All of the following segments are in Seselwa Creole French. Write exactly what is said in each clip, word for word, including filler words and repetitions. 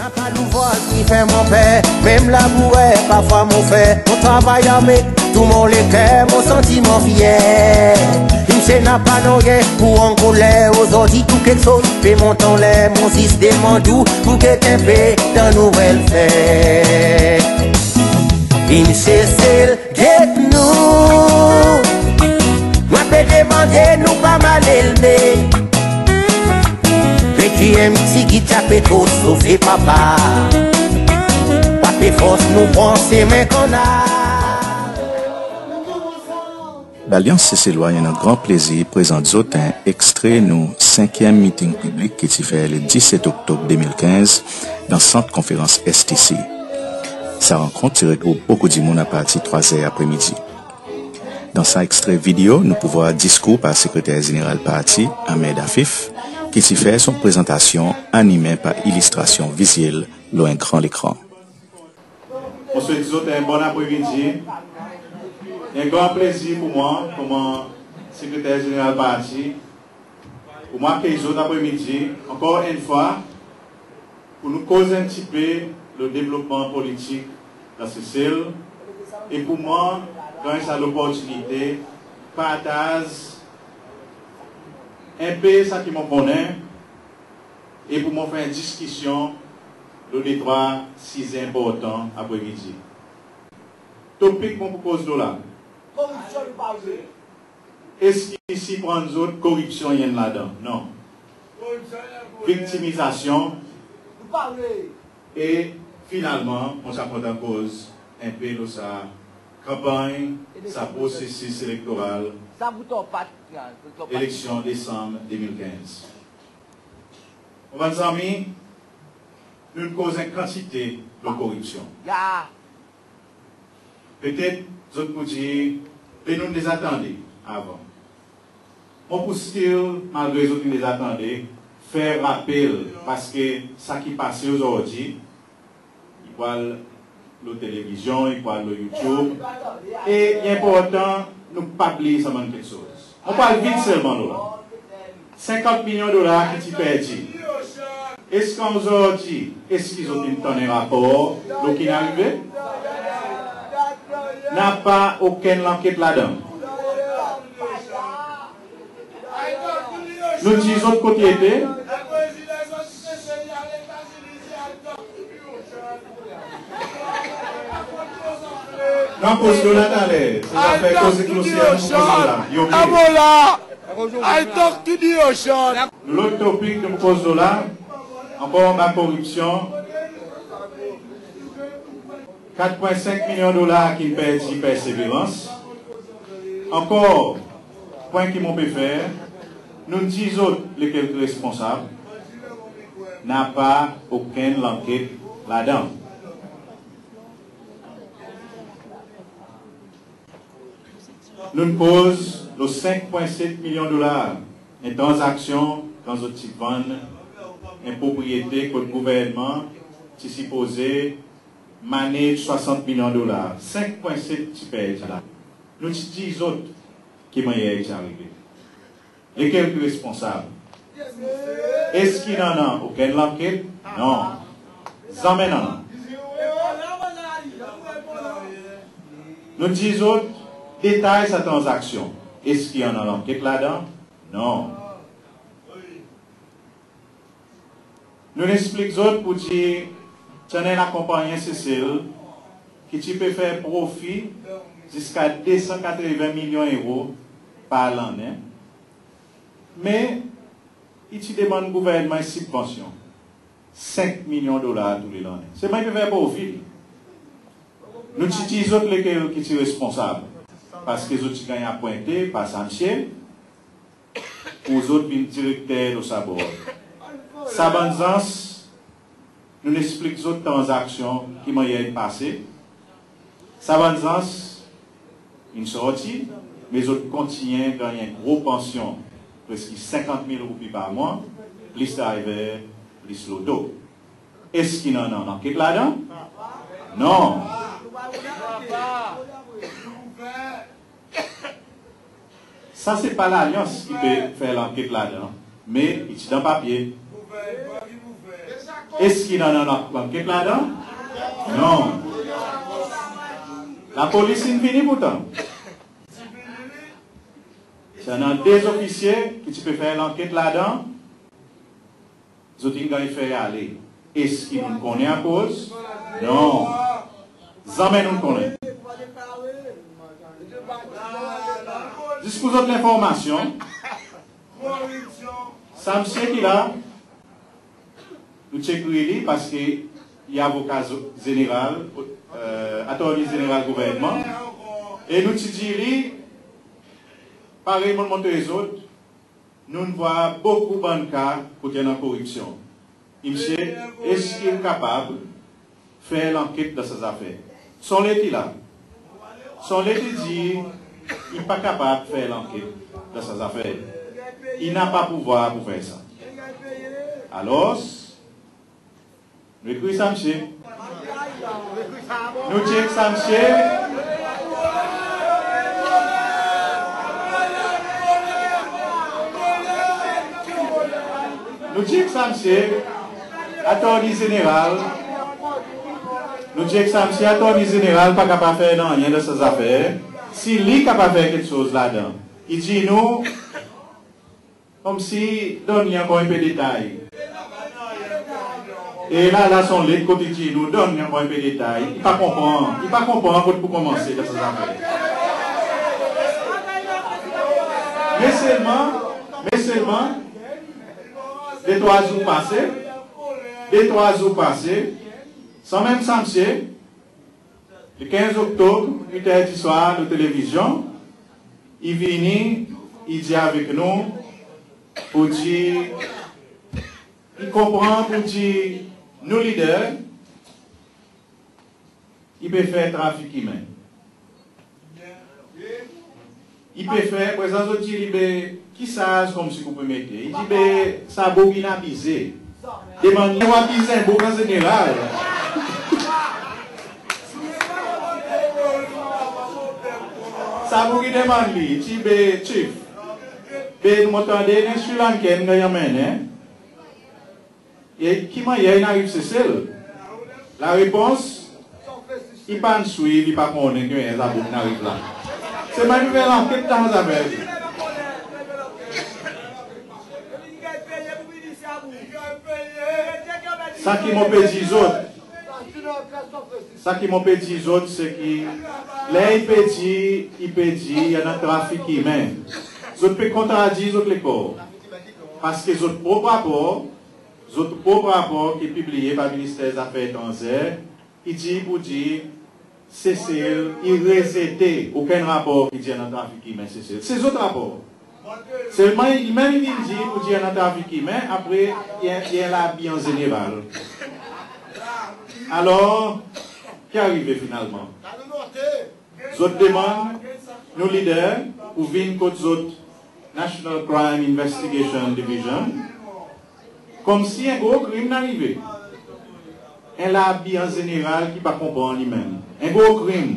Napa louvraz ki fer mon per, menm labourer parfwa mon fer. Mon travay avek tou mon leker, mon santi mon fyer. Msye napa nanryen pour ankoler, ozordi tou keksoz pe mont anler. Mon zis demann ou pour get en pe dan nouvel fer. Msye Sesel, get nou. Mon pe demande, nou pa mal elve. Pe ki en pti git i pe tro sofe papa. Pa pe fors nou pran semen kannal. Lalyans Seselwa i annan gran plezir prezant zot en ekstre nou senkyenm miting piblik ki ti fer le diset Oktob de mil kenz dan sant konferans S T C. Sa rankont ti regroup bokou dimoun apartir trwa zer apremidi. Dan sa ekstre video, nou pou vwar diskour par Sekreter Zeneral parti, Ahmed Afif, ki ti fer son prezantasyon animen par ilistrasyon vizyel lo en gran lekran. Mon swet zot en bon apremidi. En gran plezir pour mwan, konman Sekreter Zeneral parti, pour mwan akey zot apremidi, ankor en fwa, pour nou koz en pti pe lo devlopman politik Lasesel, e pour mwan ganny sa loportinite partaz en pe sa ki mon konnen, e pour mwan fer en diskisyon lo detrwa size enportan apremidi. Topik mon pou koz lo la. Eski si pran zot koripsyon i annan ladan? Non. Viktimizasyon. E finalman, mon ti a kontan koz en pe lo sa kanpanny, sa prosesis elektoral, eleksyon Desanm de mil kenz. Mon bann zanmi, nou'n koz en kantite lo koripsyon. Petet zot pou dir, be nou'n deza tande avan. Mon pou still, malgre zot in deza tande, fer rapel, parski sa ki pase ozordi, i pou al lo televizyon, i pou al lo YouTube. E i enportan nou pa bliy sa bann keksoz. Mon pou al vit selman lo la. Senkant milyon dolar ki ti perdi. Eski ozordi, eski zot in tann en rapor lo ki'n arive? Napa okenn lanket ladan. Nou dir zot kot i ete. Nan koz lo la taler, se zafer koze klosye, nou koz lo la. Amola! I talk to the ocean. Lot topik nou koz lo la, ankor anba koripsyon. Kat pwen senk milyon dolar ki'n perdi Perseverance. Ankor, pwen ki mon pe fer, nou'n dir zot lekel ki responsab, napa okenn lanket ladan. Nou'n koz lo senk pwen set milyon dolar, en tranzaksyon kan zot ti vann en propriyete kot gouvernman ti sipoze manage swasant milyon dolar, senk pwen set ti perdi la. Nou ti dir zot ki mannyer i ti arive. Lekel ki responsab? Eski in annan okenn lanket? Non. Zanmen in annan. Nou dir zot detay sa tranzaksyon. Eski annan lanket ladan? Non. Nou'n eksplik zot pour dir ti annan en lakonpannyen Sesel ki ti pe fer profi ziska de san katreven milyon euro par lannen, me i ti demann gouvernman en sibvansyon senk milyon dolar tou le lannen. Selman i pe fer profi. Nou ti dir zot lekel ki ti responsab, parski zot ti ganny apwente par sa msye pour zot vin direkter lo sa board. Sa bann zans, nou'n eksplik zot tranzaksyon ki mannyer in pase. Sa bann zans in sorti, me zot kontinyen ganny en gro pansyon, preski senkant mil roupi par mwan, plis drayver, plis loto. Eski in annan lanket ladan? Non. Sa se pa Lalyans ki pe fer lanket ladan, me i ti dan papye. Eski i annan lanket ladan? Non. Lapolis in vini pourtan. Si annan de zofisye ki ti pe fer lanket ladan, zot in ganny fer ale. Eski nou'n konnen akoz? Non. Zanmen nou'n konnen. Zis pour zot lenformasyon, sa msye ki la, nou ti ekrir li parski i avoka zo-, zeneral, e, Attorney Zeneral gouvernman. E nou ti dir li, parey mon'n montre zot, nou'n vwar bokou bann ka kot i annan koripsyon. Msye, eski ou kapab fer lanket dan sa zafer? Son let i la. Son let i dir i pa kapab fer lanket dan sa zafer. I napa pouvwar pour fer sa. Alors, nou ekrir sa msye. Nou chek sa msye. Nou chek sa msye, Attorney Zeneral. Nou chek sa msye, Attorney Zeneral pa kapab fer nanryen dan sa zafer. Si li kapab fer keksoz ladan, i dir nou, konmsi donn li ankor en pe detay. E la, la son let kot i dir nou, donn li ankor en pe detay. I pa konpran, i pa konpran kot pour konmanse dan sa zafer. Me selman, me selman, de trwa zour pase, de trwa zour pase, sa menm sa msye, le kenz oktob, uit er diswar, lo televizyon, i vini, i dir avek nou pour dir i konpran pour dir nou lider i pe fer trafik imen. I pe fer, prezan zot dir li, be, ki sarz konmsi ki ou pe mete? I dir, be, sa boug in abize. Demann li, ou abiz en boug an zeneral? Sa boug i demann li, i dir, be, Chief, be, nou tande en Sri Lankan ganny anmennen. E ki mannyer in ariv Sesel? Larepons, i pa'n swiv, i pa konnen ki mannyer sa boug in ariv la. Selman i pe fer lanket dan zafer li. Sa ki mon pe dir zot, sa ki mon pe dir zot, se ki ler i pe dir, i pe dir i annan trafik imen, zot pe kontradir zot lekor. Parski zot prop rapor, zot prop rapor ki pibliye par Minister Zafer Etranzer, i dir pour dir Sesel i rezete okenn rapor ki dir annan trafik imen Sesel. Se zot rapor. Selman i menm i vin dir pour dir annan trafik imen, apre i, i labi an zeneral. Alor, ki arive finalman? Zot demann nou lider pour vin kot zot National Crime Investigation Division, konmsi en gro krim in arive. En labi an zeneral ki pa konpran li menm. En gro krim.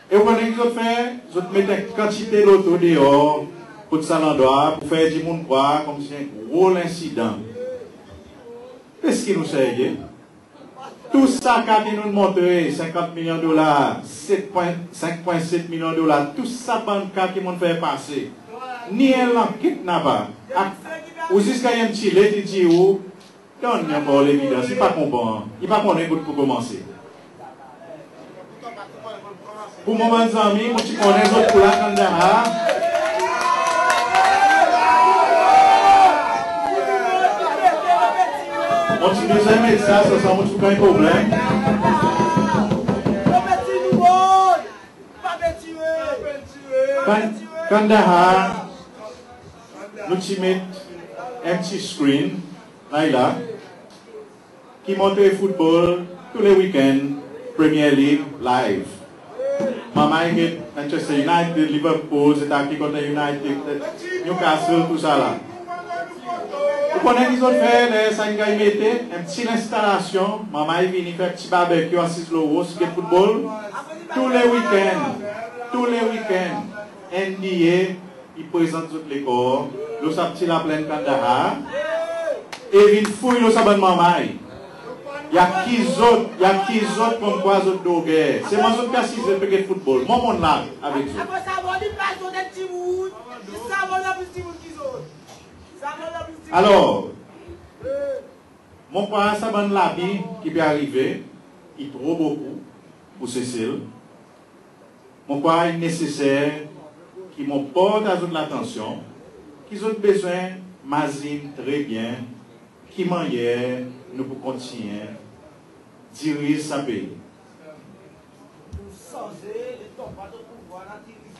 E ou konnen ki zot fer? Zot met en kantite loto deor kot sa landrwa pour fer dimoun krwar konmsi en gro lensidan. Eski nou serye? Tou sa ka ki nou'n montre, senkant milyon dolar, set pwen, senk pwen set milyon dolar, tou sa bann ka ki mon'n fer pase, ni en lanket napa. Ak, ou zis ganny en pti let i dir ou, donn li ankor levidans, i pa konpran, i pa konnen kot pour konmanse. Pour mwan, bann zanmi, mon ti konnen zot pour la Kandahar. Mon ti bezwen met sa, sa, sa, mon ti pa en problenm. Kan-, Kandahar, nou ti met en pti screen, la, la. Ki montre foutbol tou le wikenn, Premier League live. Manrmay get Manchester United, Liverpool, zot atak kontra United, Newcastle, tou sa la. Ou konnen ki zot fer ler sa in ganny mete? En pti lenstalasyon, manrmay vini fer pti barbecue, asiz lo ros, get foutbol. Tou le wikenn, tou le wikenn, N B A i prezant zot lekor lo sa pti laplenn Kandahar, e vin fouy lo sa bann manrmay. I akiz zot, i akiz zot konmkwa zot droger. Selman zot pe asize pe get foutbol. Mon, mon la avek zot. Alor, mon krwar sa bann labi ki pe arive i tro bokou pour Sesel. Mon krwar i neseser ki mon port a zot latansyon ki zot bezwen mazin tre byen ki mannyer nou pou kontinyen diriz sa pei.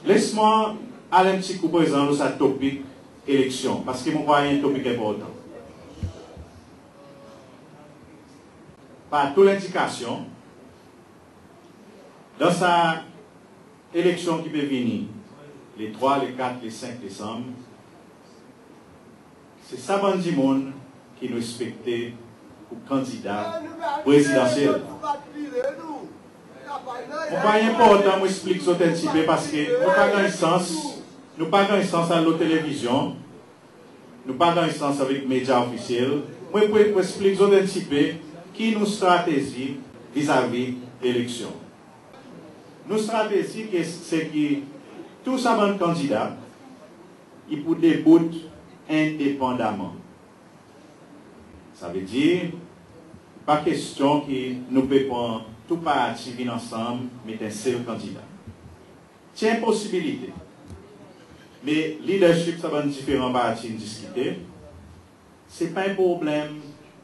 Les mwan al en pti kou prezan lo sa topik eleksyon, paski mon krwar i en topik enportan. Par tou lendikasyon, dan sa eleksyon ki pe vini, le trwa, le kat, le senk Desanm, se sa bann dimoun ki nou ekspekte pour kandida prezidansyel. Mon krwar i enportan mon eksplik zot en pti pe, paski nou pa ganny sans, nou pa ganny sans al lo televizyon, nou pa ganny sans avek medya ofisyel. Mon pou, pou eksplik zot en pti pe ki nou stratezi vizavi eleksyon. Nou stratezi ki, se ki tou sa bann kandida i pou debout endepandaman. Savedir, pa kestyon ki nou pe pran tou parti vin ansanm met en sel kandida. Ti en posibilite. Me lidership sa bann diferan parti in diskite, se pa en problenm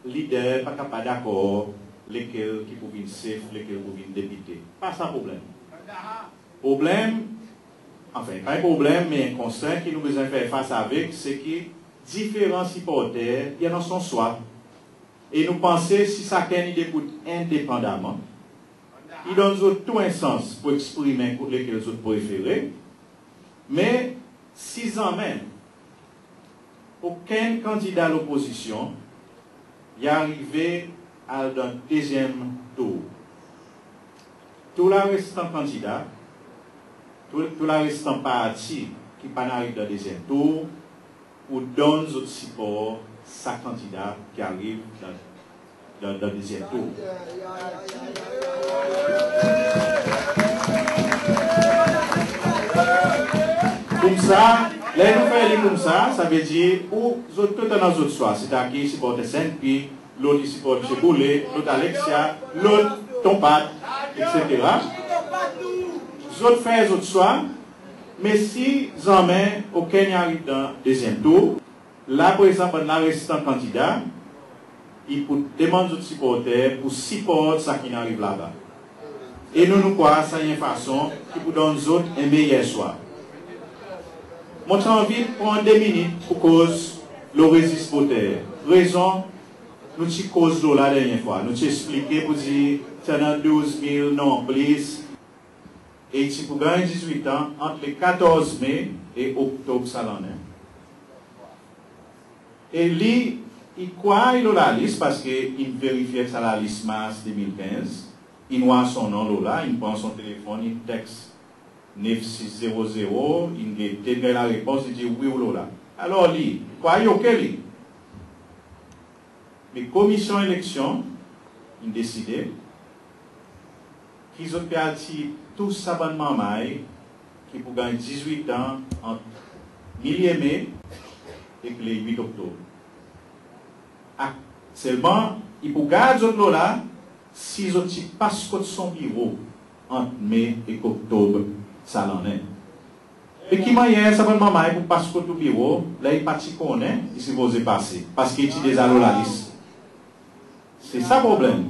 lider pa kapab dakor lekel ki pou vin sef, lekel pou vin depite. Pa sa problenm. Problenm, anfen, pa en problenm, me en kontrent ki nou bezwen fer fas avek, se ki diferan siporter i annan son swa. E nou panse si sakenn i debout endepandaman, i donn zot tou en sans pour eksprimen kot lekel zot prefere. Me si zanmen okenn kandida lopozisyon i arive al dan dezyenm tour, tou larestan kandida, tou, tou larestan parti ki pa'n ariv dan dezyenm tour, pou donn zot sipor sa kandida ki ariv dan, dan, dan dezyenm tour. Koumsa, ler nou fer li koumsa, savedir ou zot tou annan zot swa, setadir siporte SNP, lot i siport Msye Boule, lot Alexia, lot Ton Pat, etsetera. Zot fer zot swa, me si zanmen okenn i ariv dan dezyenm tour, la prezan bann larestan kandida i pou demann zot siporter pour siport sa ki'n ariv laba. E nou, nou krwar sa i en fason ki pou donn zot en meyer swa. Mon ti anvi pran de minit pour koz lo rezis voter. Rezon, nou ti koz lo la dernyen fwa. Nou ti eksplike pour dir ti annan douz mil non plis, e i ti pou ganny dizwit an ant le katorz Me e Oktob sa lannen. E li, i krwar i lo lalis, paski in verifye sa lalis Mars de mil kenz, in war son non lo la, in pran son telefonn, in teks nef sis zero zero, in gete, in ganny larepons, i dir wi, ou lo la. Alor li, i krwar i oke li. Me Komisyon Eleksyon in deside ki zot pe al tir tou sa bann manrmay ki pou ganny dizwit an ant milye Me ek le wit Oktob. Ak, selman, i pou gard zot lo la si zot ti pas kot son biro ant Me ek Oktob sa lannen. E ki mannyer sa bann manrmay pou pas kot ou biro, ler i pa ti konnen i sipoze pase, paski i ti deza lo lalis? Se sa problenm.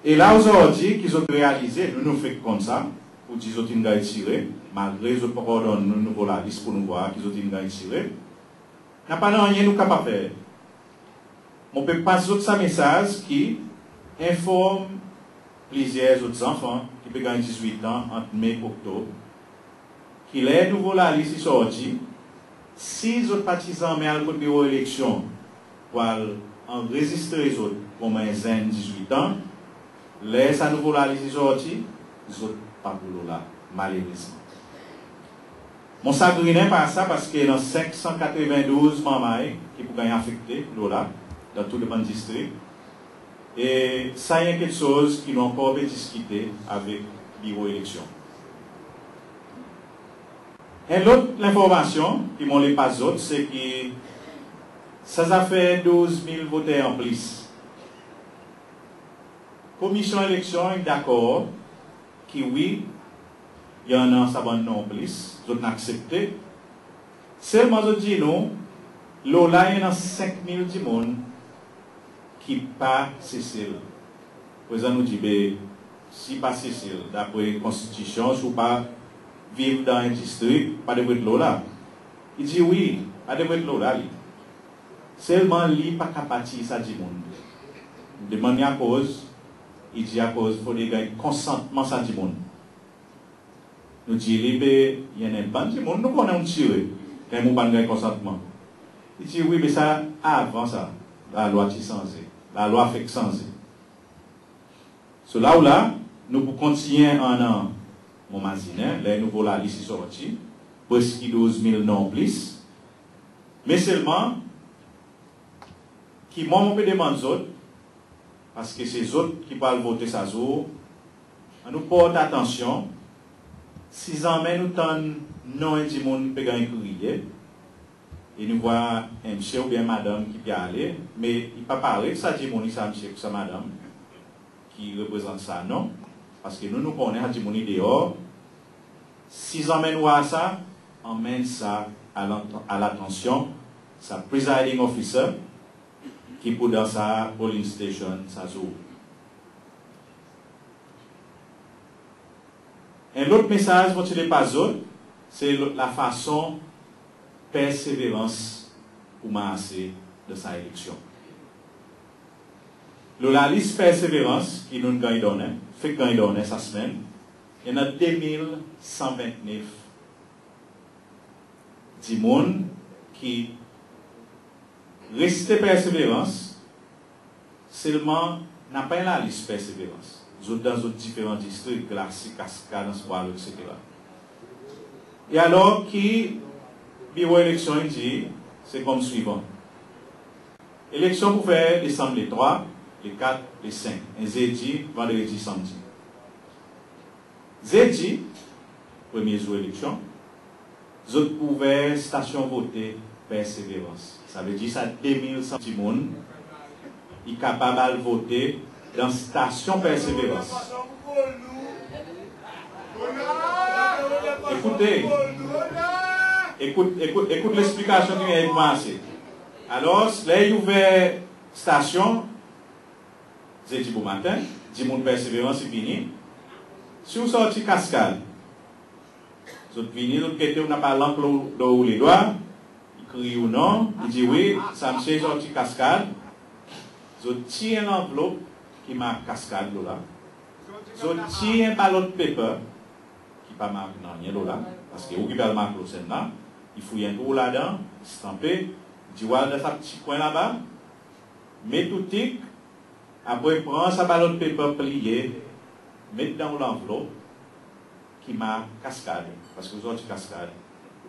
E la ozordi ki zot realize, nou, nou fek konn sa, pour dir zot in ganny tire, malgre zot pa ankor donn nou nouvo lalis pour nou war ki zot in ganny tire. Napa nanryen nou kapab fer. Mon pe pas zot sa mesaz ki enform plizyer zot zanfan ki pe ganny dizwit an ant Me ek Oktob, ki ler nouvo lalis i sorti, si zot pa ti zanmen al kot biro eleksyon pour al anrezistre zot konman en zenn dizwit an, ler sa nouvo lalis i sorti, zot pa pou lo la, malerezman. Mon sagrinen par sa, paski i annan senk san katreven douz manrmay ki pou ganny afekte lo la, dan tou le bann distrik. E sa i en keksoz ki nou ankor pe diskite avek Biro Eleksyon. En lot lenformasyon ki mon le pas zot, se ki sa zafer douz mil voter an plis, Komisyon Eleksyon in dakor ki wi, i annan sa bann non an plis, zot in aksepte. Selman zot dir nou, lo la i annan senk mil dimoun ki pa Sesel. Prezan nou dir, be, si pa Sesel, dapre Konstitisyon, si ou pa viv dan en distrik, pa devret lo la. I dir wi, pa devret lo la li. Selman li pa kapab tir sa dimoun. Demann li akoz, i dir akoz fodre ganny konsantman sa dimoun. Nou dir li, be, i annan bann dimoun nou konnen ou'n tire, menm ou pa'n ganny konsantman. I dir wi, be sa avan sa, lalwa ti sanze. Lalwa fek sanze. So la ou la, nou pou kontinyen annan, mon mazinen, ler nouvo lalis i sorti, preski douz mil non plis. Me selman, ki mwan mon pe demann zot, paski se zot ki pou al vote sa zour, annou port atansyon, si zanmen nou tann non en dimoun pe ganny kriye, e nou vwar en msye oubyen madanm ki pe ale, me i pa paret sa dimoun, sa msye, sa madanm ki reprezant sa non, paski nou, nou konnen sa dimoun i deor. Si zanmen nou war sa, anmenn sa a lant-, a latansyon sa presiding officer ki pou dan sa polling station sa zour. En lot mesaz mon ti le pas zot, se lo-, lafason Perseverance pou marse dan sa eleksyon. Lo lalis Perseverance ki nou'n ganny donnen, fek ganny donnen sa semenn, i annan de mil san ventnef dimoun ki reste Perseverance, selman napa en lalis Perseverance. Zot dan zot diferan distrik, Glacis, Cascade, Anse Boileau, etsetera. E alor ki Biro Eleksyon in dir, se konm swivan. Eleksyon pou fer Desanm le trwa, le kat, le senk, en Zedi, Vandredi, Sanmdi. Zedi, premye zour eleksyon, zot pou ouver stasyon vote Perseverance. Savedir sa de mil san dimoun i kapab al vote dan stasyon Perseverance. Ekoute, ekout, ekout, ekout leksplikasyon ki vin pou marse. Alor, ler i ouver stasyon, Zedi bomaten, dimoun Perseverance i vini. Si ou sorti Cascade, zot vini, zot gete ou napa lank lo, lo ou ledwa, i kriy ou non, i dir wi, sa msye i sorti Cascade. Zot tir en lanvlop ki mark Cascade lo la. Zot tir en ballot paper ki pa mark nanryen lo la, paski ou ki pe al mark lo senn la, i fouy en trou ladan, i stanpe, i dir ou al dan sa pti kwen laba, met ou tik, apre pran sa ballot paper pliye, met dan ou lanvlop ki mark Cascade, paski ou sorti Cascade.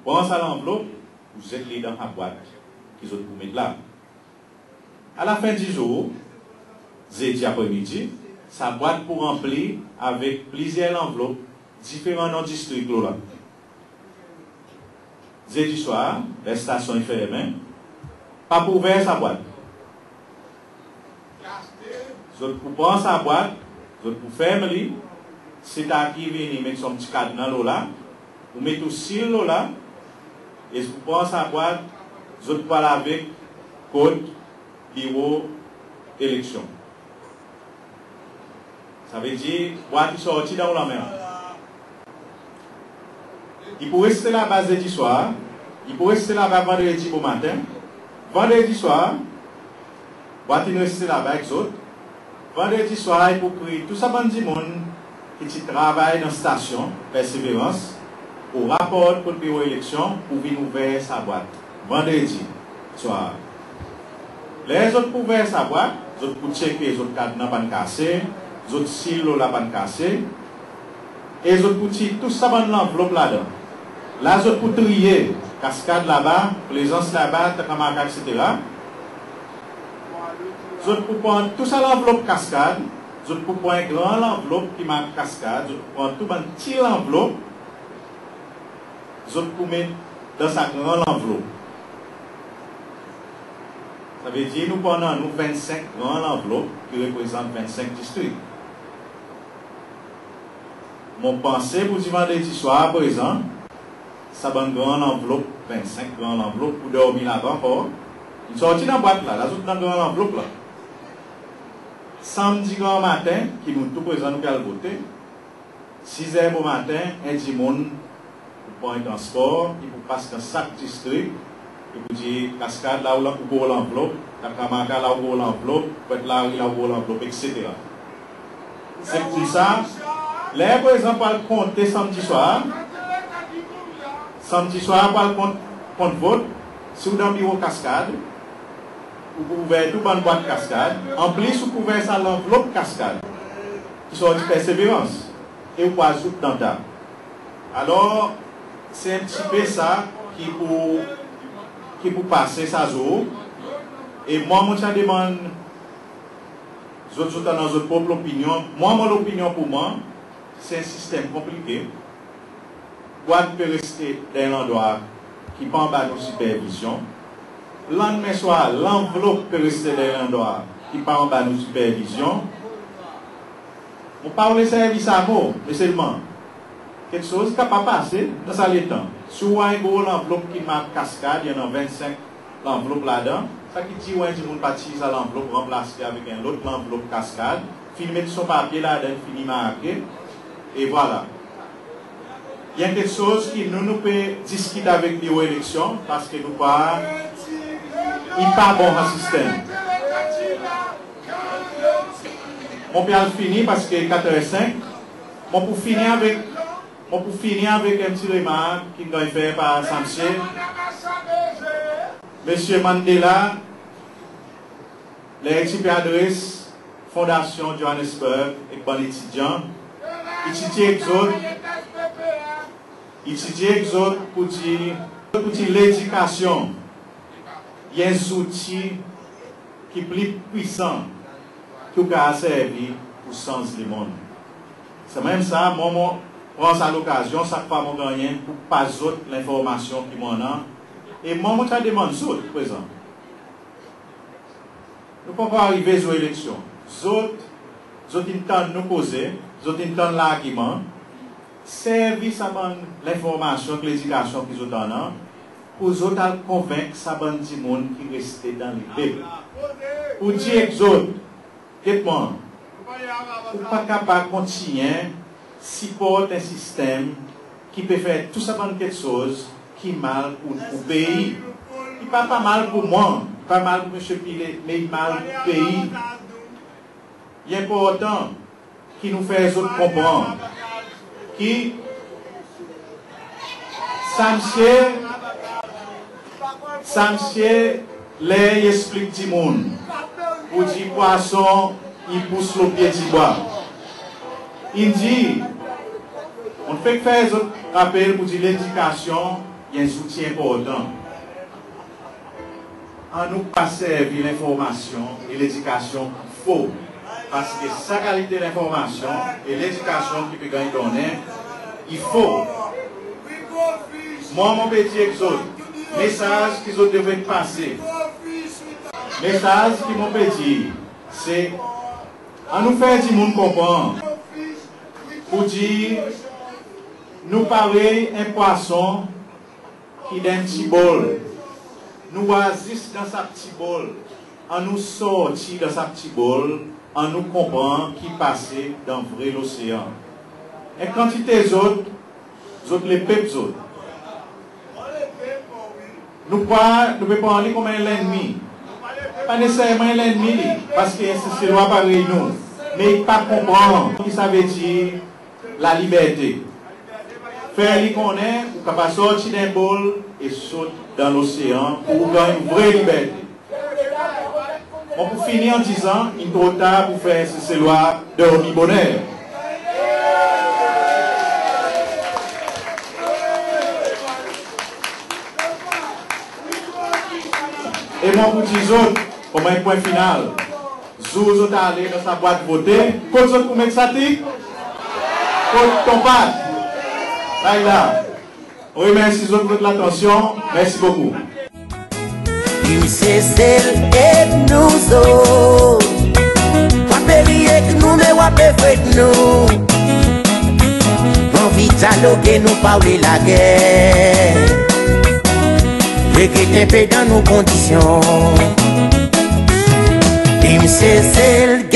Pran sa lanvlop, ou zet li dan sa bwat ki zot pou met la. A lafen di zour, Zedi apremidi, sa bwat pou ranpli avek plizyer lanvlop diferan non distrik lo la. Zedi swar, ler stasyon i fermen, pa pou ouver sa bwat. Zot pou pran sa bwat, zot pou ferm li, seta ki vini met son pti kadnan lo la, ou met ou sil lo la, e zot pou pran sa bwat, zot pou al avek kot Biro Eleksyon. Savedir, bwat i sorti dan ou lanmen. I pou reste laba Zedi swar, i pou reste laba Vandredi bomaten. Vandredi swar, bwat in reste laba ek zot. Vandredi swar, i pou kriy tou sa bann dimoun ki ti travay dan stasyon Perseverance pou raport kot Biro Eleksyon pou vin ouver sa bwat. Vandredi swar. Ler zot pou ouver sa bwat, zot pou tyeke zot kadnan pa'n kase, zot sil lo la pa'n kase, e zot pou tir tou sa bann lanvlop ladan. La zot pou triye, Cascade laba, Plaisance laba, Takamaka, etsetera. Zot pou pran tou sa lanvlop Cascade, zot pou pran en gran lanvlop ki mark Cascade, zot pou pran tou bann pti lanvlop, zot pou met dan sa gran lanvlop. Savedir nou pou annan nou vennsenk gran lanvlop ki reprezant vennsenk distrik. Mon panse pour dir Vandredi swar, prezan, sa bann gran lanvlop, vennsenk gran lanvlop pou dormi laba ankor. In sorti dan bwat la, la zot dan gran lanvlop la. Sanmdi granmaten, ki nou tou prezan nou pe al vote, siz er bomaten, en dimoun pou pran en transpor, i pou pas dan sak distrik, i pou dir Cascade la ou la ou gro lanvlop, Takamaka la ou gro lanvlop, Pointe Larue la ou gro lanvlop, etsetera. Se pour sa, ler prezan pou al konte sanmdi swar, sanmdi swar pou al kont, kont vot, si ou dan biro Cascade, ou pou ouver tou bann bwat Cascade, anplis ou pou ouver sa lanvlop Cascade ki sorti Perseverance, e ou pou azout dan ta. Alor, se en pti pe sa ki pou, ki pou pase sa zour. E mwan, mon ti a demann zot, zot annan zot prop lopinyon. Mwan, mon lopinyon pour mwan, se en sistenm konplike. Bwat pe reste dan en landrwa ki pa anba nou sipervizyon. Lannmen swar, lanvlop pe reste dan en landrwa ki pa anba nou sipervizyon. Mon pa oule servi sa mo, me selman keksoz kapab pase dan sa letan. Si ou war en gro lanvlop ki mark Cascade, i annan vennsenk lanvlop ladan, sa ki dir ou war en dimoun pa tir sa lanvlop, ranplas li avek en lot lanvlop Cascade, fini met son papye ladan, fini marke, e vwala. I annan keksoz ki nou, nou pe diskit avek biro eleksyon, paske nou krwar i pa bon sa sistenm. Mon pe al fini paske kat er senk. Mon pou fini avek, mon pou fini avek en pti remark ki'n ganny fer par sa msye. Msye Mandela, ler i ti pe adres Fondasyon Johannesburg ek bann etidyan, i ti dir ek zot, i ti dir ek zot pour dir, pour dir ledikasyon i en zouti ki pli pwisan ki ou kapab servi pour sanz lemonn. Se menm sa, mwan, mon pran sa lokazyon, sak fwa mon gannyen, pour pas zot lenformasyon ki mon annan. E mwan, mon ti a demann zot, prezan, nou pa ankor arive zour eleksyon. Zot, zot in tann nou koze, zot in tann largiman, servi sa bann lenformasyon ek ledikasyon ki zot annan pour zot al konvenk sa bann dimoun ki reste dan lepep. Pour dir ek zot, get mwan, ou pa kapab kontinyen siport en sistenm ki pe fer tou sa bann keksoz ki mal pour, pour pei. I pa, pa mal pour mwan, pa mal pour Msye Pillay, me i mal pour pei. I enportan ki nou fer zot konpran ki sa msye, sa msye, ler i eksplik dimoun pour dir pwason i pous lo pye dibwa, in dir, mon fek fer zot rapel pour dir ledikasyon i en zouti enportan. Annou pa servi lenformasyon e ledikasyon ki fo, paske sa kalite lenformasyon e ledikasyon ki pe ganny donnen i fo. Mwan, mon pe dir ek zot, mesaz ki zot devret pase, mesaz ki mon pe dir, se annou fer dimoun konpran pour dir nou parey en pwason ki dan en pti bol. Nou war zis dan sa pti bol. Annou sorti dan sa pti bol, annou konpran ki pase dan vre losean. En kantite zot, zot lepep zot. Nou pa, nou pe pran li konman en lennmi. Pa neseserman en lennmi li, paske en Seselwa parey nou, me i pa konpran ki savedir laliberte. Fer li konnen ou kapab sorti dan en bol e sot dan losean pour ou ganny vre liberte. Mon pou fini an dizan, in tro tar pour fer Seselwa dormi boner. E mon pou dir zot, konman en pwen final, Zour zot ale dan sa bwat vote, kot zot pou met sa tik? Kot ton pat? Bay la. Wi, mersi zot, zot latansyon. Mersi bokou. Lim Sesel ek nou zot. W a pe ri ek nou, me w a pe fret nou. Anvi dyaloge, nou pa oule lager. Regrete pe dan nou kondisyon. Lim Sesel